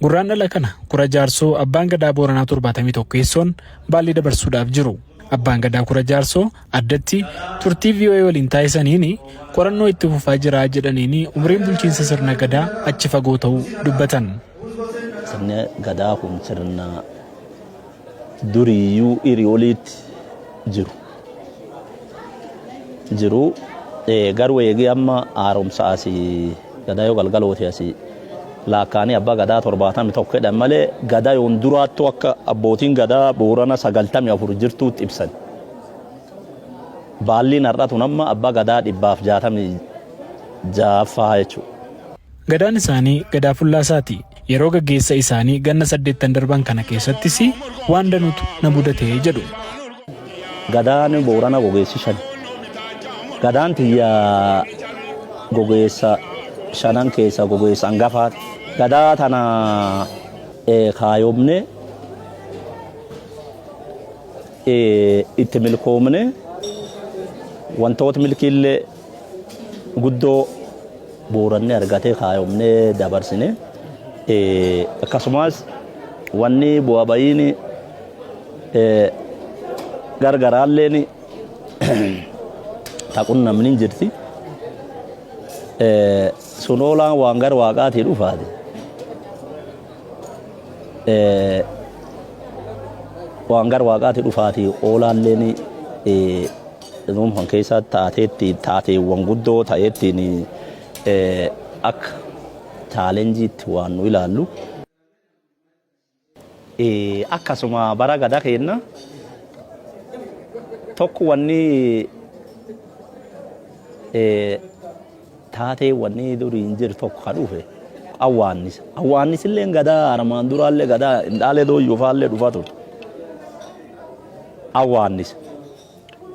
Gurraandhala kana Kura Jaarsoo Abbaan Gadaa Booranaa 71ssoon baallii dabarsuudhaaf jiru. Abbaan Gadaa Kura Jaarsoo addatti turtii VOA waliin taasisaniin qorannoo itti fufaa jira jedhaniin umriin bulchiinsa sirna Gadaa achi fagoo ta'uu dubbatan. Sirni Gadaa kun sirna duriiyyuu irii oliitti jiru. Jiru garuu eegee amma haaromsa asii Gadaa yoo galgalooti asii laakkaanii abbaa Gadaa 71 jedhan malee Gadaa yoon duraattuu akka abbootiin Gadaa Boorana 94 jirtuutti ibsan. Baalliin har'a tun amma abbaa Gadaa 166ffaa jechuudha. Gadaan isaanii Gadaa Fullaasaati. Yeroo gaggeessa isaanii ganna saddeettan darban kana keessattis waan danuutu na mudate jedhu. Gadaan Boorana gogeessi shan. Gadaan tiyya gogeessa shanan keessa gogeessa hangafaati. Gadaa tana kaayomne itti milkoomne wantoota milkiillee guddoo Booranni argatee kaayomnee dabarsine. Akkasumas wanni bu'a ba'iin gargaraalleen ta qunnamni hin jirti. Sun oolaan waan gara waaqaatii dhufaati. Waan gara waaqaatii dhufaatii oolaalleen dhuunfan keessa taateetti taateewwan guddoo ta'eettiin akka chaalenjiitti waan nu ilaallu. Akkasuma bara gada keenna tokko wanni taatee wanni durii hin jiru tokko ka dhufe awwaannisa. Awwaannisillee gadaa armaan duraallee gadaa hindhaalee dooyyoo faallee dhufa ture. Awwaannisa.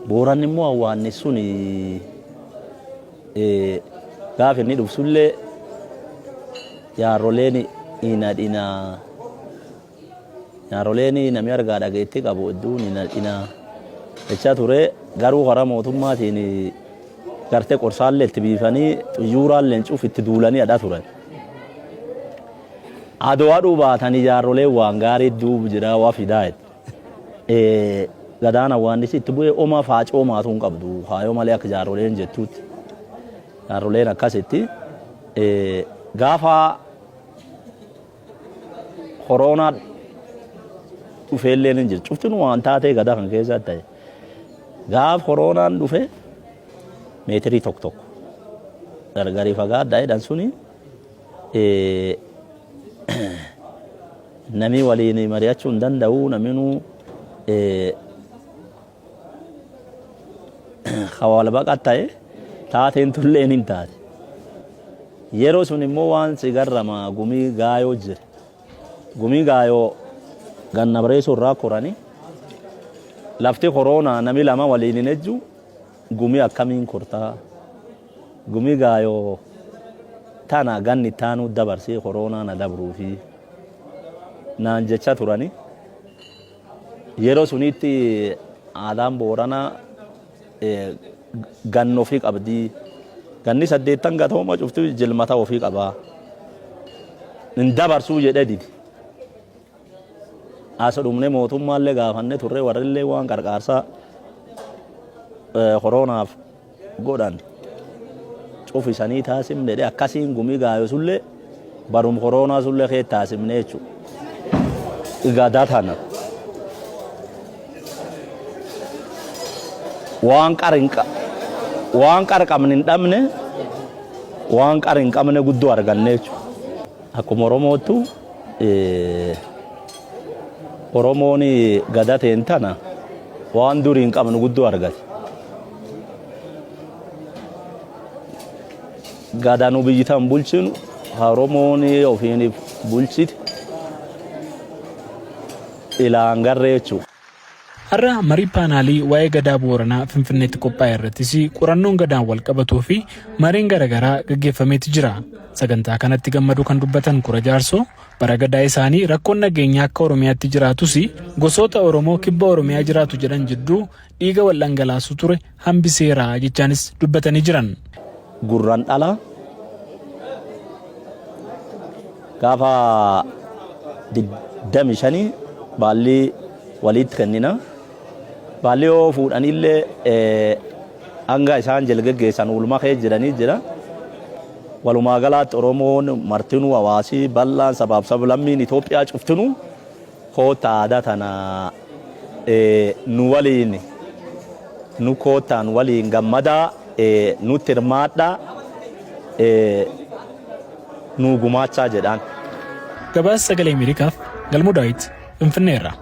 Booranni immoo awwaannis sun gaafa inni dhufsullee jaarroleen hin hadhinaa. Jaarroleen namni argaa dhageettii qabu hedduun hin hadhinaa jechaa ture. Garuu karaa mootummaatiin gartee qorsaallee itti biifanii xuyyuuraallee cuuf itti duulanii hadhaa turan. Adoo hadhuu baatanii jaarroleen waan gaarii duub jira waa fidaa jette. Gadaan awwaannisi itti bu'ee oma faacoo maatuu hin qabdu kaayoo malee akka jaarroleen jettuutti. Jaarroleen akkasitti gaafa koroonaa dhufeelleen hin jiru. Cuftin waan taatee gadaa kan keessa ta'e. Gaaf koroonaan dhufe meetirii tokko tokko gargari fagaadhaa jedhan suni Namii waliin mari'achuu hin danda'u naminuu ka wal baqat ta'e taateen tulleen hin taate. Yeroo sun immoo waan si garrama gumii gaayoo jira. Gumii gaayoo ganna bareessuu irraa korani lafti koroonaa nami lama waliin hin ejju gumii akkamiin kortaa. Gumii gaayoo tana ganni itti aanuu dabarsii koroonaa na dabruufi naan jecha turani. Yeroo sunitti aadaan Booranaa ganna ofii qabdi. Ganni saddeettan gatooma cufti jilmata ofii qabaa. Hin dabarsuu jedhee dide. As dhumne mootummaallee gaafanne turre warrillee waan qarqaarsaa koroonaaf godhan cufisanii taasimne jedhe akkasiin gumii gaayo sullee barum koroonaa sullee kee taasimne jechuudha. Gadaa tana waan qar hin waan qar qabne hin dhabne waan qar hin qabne guddoo arganne jechuudha. Akkuma Oromoottu Oromoon gada teen tana waan durii hin qabnu guddoo argate. Gada nu biyyi tan bulchinu Oromoon ofiin bulchite ilaan garree jechuudha. Har'a marii paanaalii waa'ee Gadaa Booranaa Finfinneetti qophaa'e irrattis qorannoon Gadaan walqabatuu fi mariin garaagaraa gaggeeffameeti jira. Sagantaa kanatti gammaduu kan dubbatan Kura Jaarsoo, bara Gadaa isaanii rakkoon nageenyaa akka Oromiyaatti jiraatus gosoota Oromoo kibba Oromiyaa jiraatu jedhan jidduu dhiiga wal dhangalaasuu ture hambiseera jechaanis dubbatanii jiran. Gurrandhala gaafa 25 baallii walitti kennina. Baallii yoo fuudhanillee hanga isaan jalgaggeessan oolmaa kee jiranii jira. Walumaa galaatti Oromoon martinuu, hawaasii bal'aan, sabaaf sablammiin Itoophiyaa cuftinuu koota aadaa tana nu waliin, nu kootaan waliin gammadaa, nutti hirmaadhaa, nu gumaachaa jedhaan. Gabaasa Sagalee Ameerikaaf Galmoo Daawit, Finfinneerraa.